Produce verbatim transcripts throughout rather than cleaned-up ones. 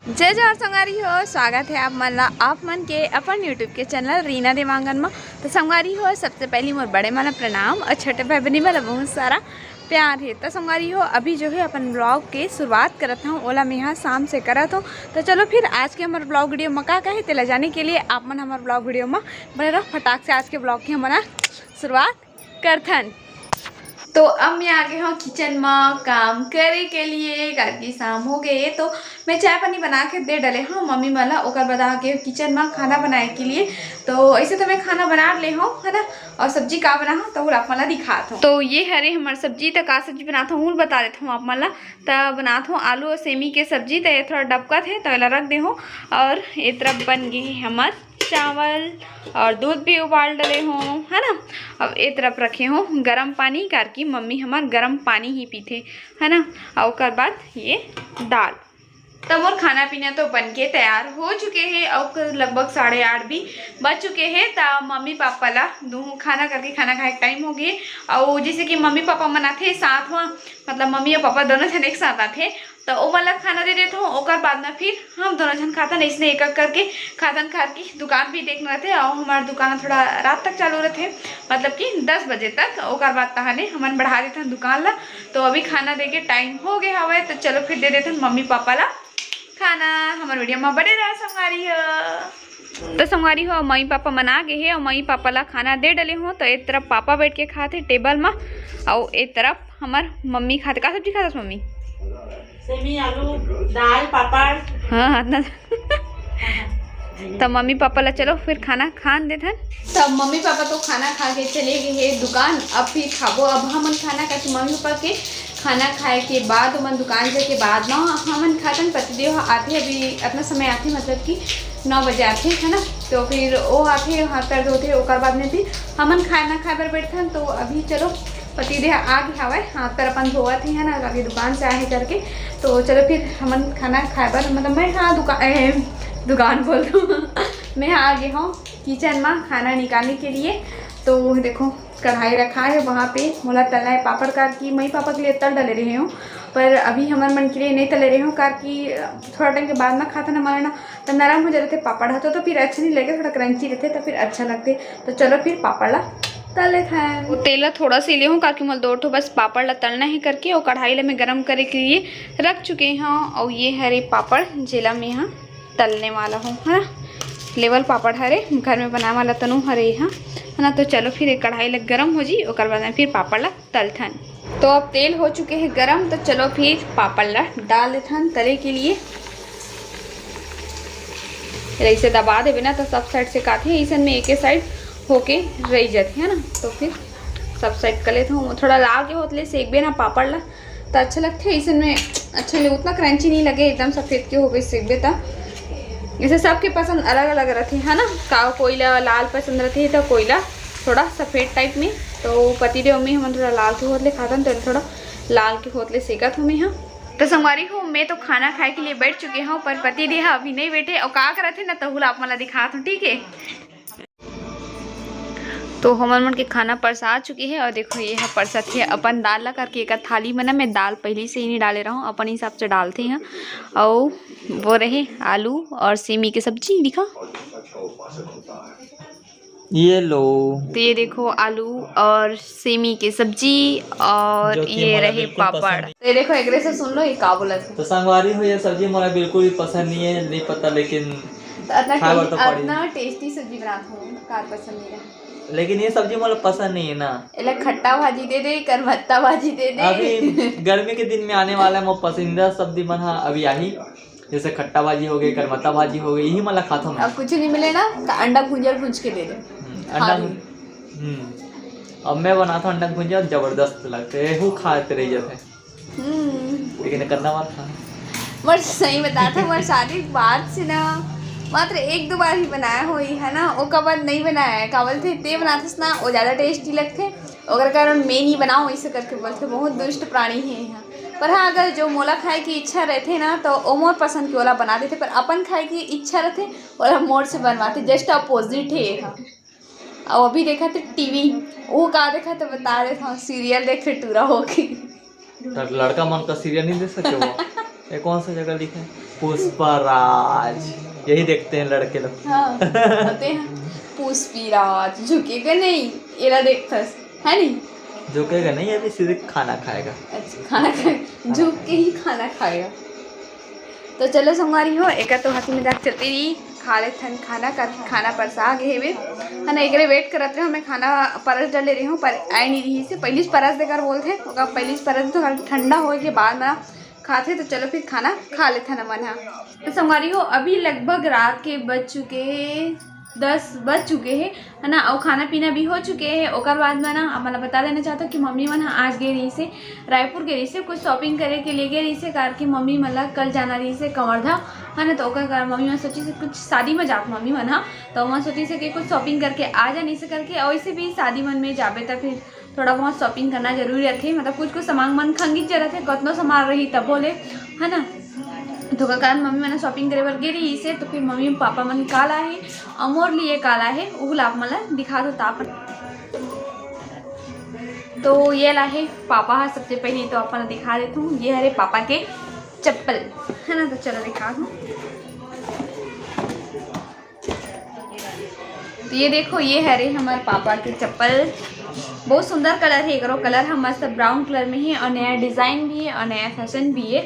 जय जोहार संगवारी हो, स्वागत है आप मन ला, आप मन के अपन YouTube के चैनल रीना देवांगन म। तो संगवारी हो, सबसे पहली मोर बड़े मन ला प्रणाम और छोटे भाई बहनी मन ला बहुत सारा प्यार है। तो संगवारी हो, अभी जो है अपन ब्लॉग के शुरुआत करत हूँ, ओला मेहा शाम से करत हूँ। तो चलो फिर आज के हमर ब्लॉग वीडियो म का का है तेला जाने के लिए आप मन हमर ब्लॉग वीडियो म बने रहो। फटाक से आज के ब्लॉग की हमन ह शुरुआत करथन। तो अब मैं आ गए हूँ किचन में काम करे के लिए, घर की शाम हो गई है। तो मैं चाय पानी बना के दे डले हूँ मम्मी मन ला, ओकर बाद आ गए हूँ किचन में खाना बनाए के लिए। तो ऐसे तो मैं खाना बना ले हूँ, है ना, और सब्जी का बना हूँ तो आप मन ला दिखात हूँ। तो ये हरे हमार सब्जी, तो का सब्जी बनात हूँ बता देता हूँ आप मन ला। तो बनात हूँ आलू और सेमी के सब्जी। तो ये थोड़ा डबकत है तो एला रख दे हूँ। और ये तरफ बन गई है हमार चावल और दूध भी उबाल डले हूँ, है ना। अब ए तरफ रखे हूँ गरम पानी, कारकी मम्मी हमार गरम पानी ही पीथे, है ना। और ओकर बाद ये दाल। तब मोर खाना पीना तो बन के तैयार हो चुके हैं और लगभग साढ़े आठ भी बज चुके हैं। त मम्मी पापा ला दूहूँ खाना, करके खाना खाए के टाइम हो गए। और जैसे कि मम्मी पापा मन आथे साथ में, मतलब मम्मी और पापा दोनों जन एक साथ आथे, तो ओ मन ला खाना दे देत हूँ। ओकर बाद में फिर हम दोनों झन खातन, इसने एक एक करके खातन, खार की दुकान भी देखना रहते और हमार दुकान थोड़ा रात तक चालू रहते, मतलब कि दस बजे तक। ओकर बाद तहाने हमन बढ़ा देथन दुकान ला। तो अभी खाना दे के टाइम हो गए हवे, तो चलो फिर दे देथन मम्मी पापा ला खाना। हमार वीडियो में बने रहा संगवारी हो। तो संगवारी हो, मम्मी पापा मन आ गए हे और मम्मी पापा ला खाना दे डले हो। तो एक तरफ पापा बैठ के खाते टेबल में और एक तरफ हमार मम्मी खाते। का सब्जी खाते मम्मी? सेमी, आलू, दाल, पापड़। हाँ, हाँ, ना। तो मम्मी पापा ला चलो फिर खाना खान देथन। तब मम्मी पापा तो खाना खा के चले गए हैं दुकान। अब फिर खाबो अब हमन खाना, काकि मम्मी पापा के खाना खाए के बाद ओमन दुकान जाए के बाद ना हमन खातन। पतिदेव आथे, अभी अतना समय आथे, मतलब कि नौ बजे आथे, है ना। तो फिर वो आथे, हाथ पैर धोथे, ओकर बाद में फिर हमन खाना खाए बर बैठथन। तो अभी चलो पतिदेव आ गए हवय, हाथ पैर अपन धोवत हे, है ना, अभी दुकान से आए हे करके। तो चलो फिर हमन खाना खाए बर, मतलब मैं हाँ दुकान, दुकान बोल दूँ मैं हाँ आ गए हूँ किचन में खाना निकालने के लिए। तो देखो कढ़ाई रखा है वहाँ पे, मोला तलना है पापड़, कारकी मम्मी पापा के लिए तल डले रहे हूँ, पर अभी हमर मन के लिए नहीं तले रहे हूँ, कारकी थोड़ा टाइम के बाद में खाथन हमन ना, तो नरम हो जाते पापड़ ह, तो, तो फिर अच्छा नहीं लगे, थोड़ा क्रंची रहते तो फिर अच्छा लगते। तो चलो फिर पापड़ ला तल लेथन। वो तेल ला थोड़ा सा ले हूँ, कारकी मोला दो ठो बस पापड़ ला तलना है करके, और कढ़ाई ला मैं गरम करे के लिए रख चुके हूँ। और ये हरे पापड़, जेला मैं यहाँ तलने वाला हूँ, है ना। लेवल पापड़ हरे, घर में बनाने वाला तनु हरे यहाँ, है ना। तो चलो फिर एक कढ़ाई लग गरम हो जी, ओकर बाद में फिर पापड़ ला तलथन। तो अब तेल हो चुके हैं गरम, तो चलो फिर पापड़ ला डाल देथन तले के लिए। ऐसे दबा देबे ना तो सब साइड से काथे, ऐसन में एक साइड होके रह जाते है ना। तो फिर सब साइड कर लेते हूँ, थोड़ा लाल के होतले सेकबे ना पापड़ ला, तो अच्छा लगथे। ऐसन में अच्छा ले उतना क्रंची नहीं लगे, एकदम सफेद के हो गई सेकबे त। जैसे सबके पसंद अलग अलग रहते है ना, का कोई ला लाल पसंद रहते है तो कोई ला थोड़ा सफेद टाइप में। तो पति देव में हम थोड़ा लाल के होतले खातन, तो थोड़ा लाल के होतले सेकत हूँ मैं यहाँ। तो संगवारी हो, मैं तो खाना खाए के लिए बैठ चुके हूँ, पर पति देव अभी नहीं बैठे और का करत है ना, तहु ला आप मन ला दिखात हूँ, ठीक है। तो हमर मन के खाना परसा चुके हे और देखो ये ह परसत हे अपन दाल ला करके एक थाली में ना। मैं दाल पहली से ही नहीं डाले रहूँ, अपन हिसाब से डालते हैं। और वो रहे आलू और सेमी के सब्जी, दिखा ये लो। तो ये देखो आलू और सेमी के सब्जी और जो कि ये मोला रहे बिल्कुल पापड़। पसंद नहीं। तो ये देखो एकरे से सुन लो ये का बोलत है। तो संगवारी हो, ये सब्जी मोला बिल्कुल भी पसंद नहीं है, नहीं पता, लेकिन तो अतना खाए बर टे-, तो पड़ी। अतना टेस्टी सब्जी बनात हूँ, कार पसंद नहीं है। लेकिन ये सब्जी मोला पसंद नहीं है ना। एला खट्टा भाजी दे दे, करमत्ता भाजी दे दे। अभी गर्मी के दिन में आने वाला है, मोर पसंदीदा सब्जी मन हा अभी आही, जैसे खट्टा भाजी हो गई, करमत्ता भाजी हो गई, यही मन ला खाथो मैं। अब कुछ नहीं मिले ना, तो अंडा भुंजर भुंज के दे दे। हम्म, अंडा खा ले। भुं-, हम्म। अब मैं बनाता हूँ अंडा भुंजर, जबरदस्त लगते है, हु खाते रह जाते हैं। हम्म। लेकिन करना मत खा। मोर सही बताता, मोर शादी के बाद से ना मात्र एक दो बार ही बनाया होई है ना, ओकर बाद नहीं बनाया है। का बोलथे, ते बनाथस ना, वो ज़्यादा टेस्टी लगथे, ओकर कारण मैं नहीं बनाऊँ, ऐसे करके बोलथे। बहुत दुष्ट प्राणी है यहाँ। पर हाँ, अगर जो मोला खाए की इच्छा रहथे ना, तो ओ मोर पसंद के ओला बना देथे, पर अपन खाए की इच्छा रहथे, ओला मोर से बनवाथे। Just opposite है ये हा। और अभी देखा थे टीवी, वो का देखा थे बता रहे थे, सीरियल देख के टूरा हो गई। तो लड़का मन का सीरियल नहीं दे सके वो? ये कौन सा जगह लिखा है? पुष्पराज, यही देखते हैं लड़के लोग। हाँ, होते हैं। पुष्पीराज झुकेगा नहीं, एला देखथस, है नहीं? झुकेगा नहीं, अभी सीधे खाना खाएगा। अच्छा, खाना खाए, झुक के ही खाना खाएगा। तो चलो संगवारी हो, एका तो हंसी मजाक चलती रही, खा लेथन खाना, का खाना परसा गे हेवे, है ना? एकरे वेट करत रहे, मैं खाना परस डले रही हूँ, पर आए नहीं रही से, पहली से परस देकर बोलते हैं, ओकर पहली से परस तो ठंडा होए के बाद में खाथे। तो चलो फिर खाना खा लेथन हमन ह। तो संगवारी हो, अभी लगभग रात के बज चुके हैं, दस बज चुके हैं, है ना? और खाना पीना भी हो चुके हैं। ओकर बाद में ना, आप मन ला बता देना चाहता हूँ कि मम्मी मन ह आज गे रही से, रायपुर गे रही से, कुछ शॉपिंग करे के लिए गे रही से, कार कि मम्मी मन ला कल जाना रही से कवर्धा, है ना? तो ओकर कारण मम्मी मन सोची से कुछ शादी में जात मम्मी मन ह, तो मन सोची से कि कुछ शॉपिंग करके आ जा, नहीं से करके, और वैसे भी शादी मन में जाबे त फिर थोड़ा बहुत शॉपिंग करना जरूरी रहिथे, मतलब कुछ कुछ सामान मन खंगिच रहथे, कतनो सामान रही तबो ले, है ना? तो ओकर कारण मम्मी मन शॉपिंग करे बर गे रही से, तो फिर मम्मी पापा मन का लाहे, अउ मोर लिए का लाहे, उहू ला आप मन ला दिखा दो ताप। तो ये लाहे पापा ह, सबसे पहले तो अपन दिखा देता हूँ, ये हरे पापा के चप्पल, है ना? तो चलो दिखा दूँ। तो ये देखो, ये हरे हमारे पापा के चप्पल, बहुत सुंदर कलर है एकरो। कलर ह मस्त ब्राउन कलर में है और नया डिजाइन भी है और नया फैशन भी है।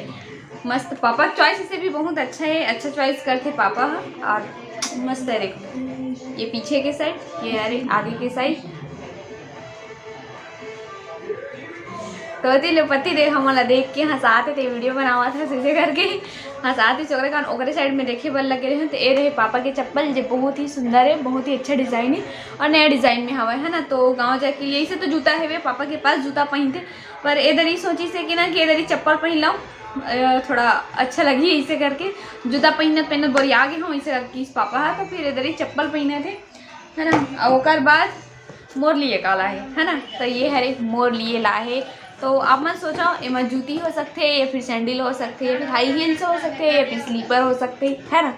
मस्त, पापा चॉइस से भी बहुत अच्छा है, अच्छा चॉइस करथे पापा ह। और मस्त है, देखो ये पीछे के साइड, ये हरे आगे के साइड। तो ओती ले पति देव हमन ला देख के हंसात हे, ते वीडियो बनावत हे, सीधे करके हंसात हे। ओकरे कारण ओकरे साइड में देखे बर लगे रहे, तो ए रहे पापा के चप्पल, जे बहुत ही सुंदर है, बहुत ही अच्छा डिजाइन है और नया डिजाइन में हवा है ना। तो गाँव जाके लिए इसे तो जूता है वे, पापा के पास जूता पहनते, पर ए दरी सोची से कि ना कि ए दरी चप्पल पहन लो, अ, थोड़ा अच्छा लगी इसे करके। जूता पहनत पहनत बोरी आगे हो इसे करके इस पापा हा, तो फिर ए दरी चप्पल पहने थे, है ना। और ओकर बाद मोर लिए का लाहे, है ना? तो ये हरे मोर लिए लाहे। तो आप मन सोचो, एमा जूती हो सकथे या फिर सैंडल हो सकथे या फिर हाई हील्स हो सकथे या फिर स्लीपर हो सकथे, है ना?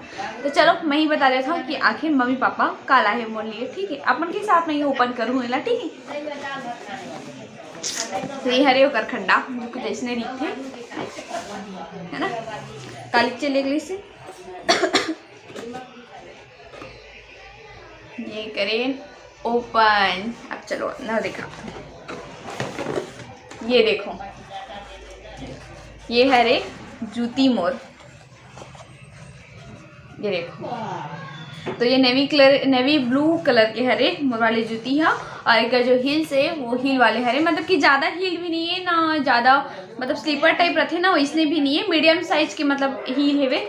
तो चलो मैं ही बता देता हूँ कि आखिर मम्मी पापा का लाहे मोर लिए, ठीक है? अपन के साथ मैं ही ओपन करूँ एला, ठीक है? तो ये हरे ओकर खड्डा, जो कुछ ऐसने दिखथे, है ना? काली चले गली से ये करें ओपन। अब चलो ना दिखा, ये देखो, ये हरे जूती मोर, ये देखो। तो ये navy colour, navy blue colour के हरे मोर वाले जूती हा। और एक जो हील्स है वो हील वाले हरे, मतलब कि ज़्यादा हील भी नहीं है ना ज़्यादा, मतलब स्लीपर टाइप रहते ना, इसने भी नहीं है, मीडियम साइज के मतलब हील हेवे,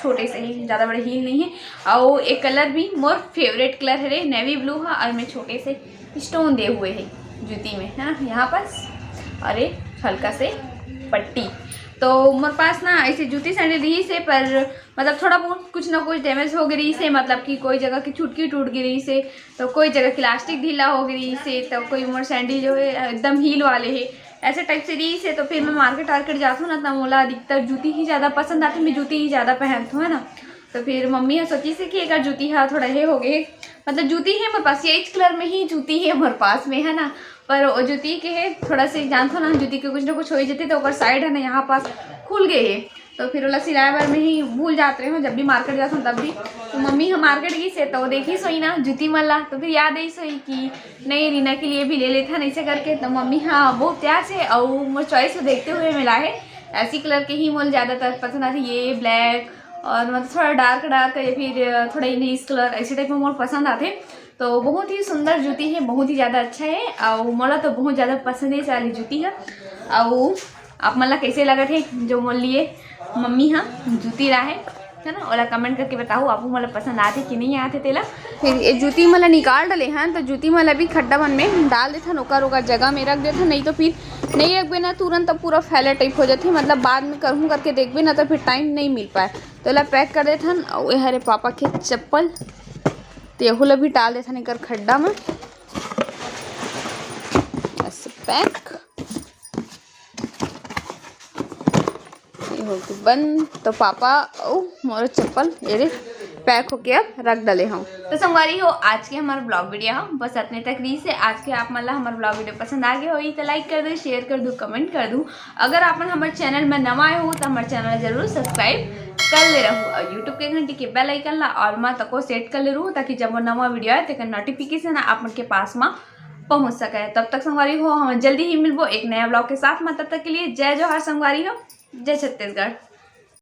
छोटे से ही, ज़्यादा बड़े हील नहीं है। और एक कलर भी मोर फेवरेट कलर हरे, नेवी ब्लू हा और में छोटे से स्टोन दे हुए है जूती में, है ना, यहाँ पास। और एक हल्का से पट्टी। तो मोर पास ना ऐसे जूती सैंडल रही से, पर मतलब थोड़ा बहुत कुछ ना कुछ डैमेज हो गई रही से, मतलब कि कोई जगह की छुटकी टूट गई रही से, तो कोई जगह की इलास्टिक ढीला हो गई रही से, तो कोई मोर सैंडल जो है एकदम हील वाले है, ऐसे टाइप से रही से। तो फिर मैं मार्केट वार्केट जाती हूँ ना, तो मोला अधिकतर जूती ही ज़्यादा पसंद आती, मैं जूती ही ज़्यादा पहनती हूँ, है ना। तो फिर मम्मी ह सोची से कि एकर जूती हा थोड़ा हे हो गए, मतलब जूती है मोर पास, ये कलर में ही जूती है मोर पास में, है ना। पर वो जूती के है थोड़ा से जानथो ना, जूती के कुछ ना कुछ हो ही जाते, तो ओकर साइड है ना यहाँ पास खुल गए है। तो फिर ओला सिलाए बर मैं ही भूल जात रहे हूँ, जब भी मार्केट जात हूँ तब भी। तो मम्मी ह मार्केट गई से तो देखी सोई ना जूती मन ला, तो फिर याद आई सोई कि नहीं, रीना के लिए भी ले लेथन ऐसे करके। तो मम्मी ह बहुत प्यार से और मोर चॉइस को देखते हुए मिला है, ऐसी कलर के ही मोल ज़्यादातर पसंद आते, ये ब्लैक और मतलब थोड़ा डार्क डार्क या फिर थोड़ा इंग्लिश कलर ऐसे टाइप में मोर पसंद आते। तो बहुत ही सुंदर जूती है, बहुत ही ज़्यादा अच्छा है और मोला तो बहुत ज़्यादा पसंद है सारी जूती है। और आप मन ला कैसे लगत है जो मोर लिए मम्मी हा जूती ला है, है ना, ओला कमेंट करके बताओ, आपको मोला पसंद आते कि नहीं आते तेला। फिर ये जूती मन ला निकाल डले हन, तो जूती मन ला भी खड्डा मन में डाल देथन, ओकर ओकर जगह में रख देथन, नहीं तो फिर नहीं रखबे ना तुरंत, तब पूरा फैला टाइप हो जाथे, मतलब बाद में करहूँ करके देखबे ना तो फिर टाइम नहीं मिल पाए। तो एला पैक कर देथन। और ये हरे पापा के चप्पल, तो यहू ला भी डाल देथन एकर खड्डा में। ऐसे पैक, ये हो बंद तो पापा अउ मोर चप्पल ये रे पैक होके अब रख डले हूँ। तो संगवारी हो, आज के हमारा ब्लॉग वीडियो हो बस अतने तक रहिस हे। आज के आप मन ला हमारा ब्लॉग वीडियो पसंद आ गया होही तो लाइक कर दो, शेयर कर दो, कमेंट कर दो। अगर आप मन हमारे चैनल में नवा आए हो तो हमारे चैनल जरूर सब्सक्राइब कर ले रहू और यूट्यूब के घंटी के बेल आइकन ला ऑल मा तको सेट कर ले रहू, ताकि जब वो नवा वीडियो आए तेकर नोटिफिकेशन आप मन के पास मा पहुंच सके। तब तक संगवारी हो, हम जल्दी ही मिलबो एक नया ब्लॉग के साथ मा। तब तक के लिए जय जोहार संगवारी हो, जय छत्तीसगढ़।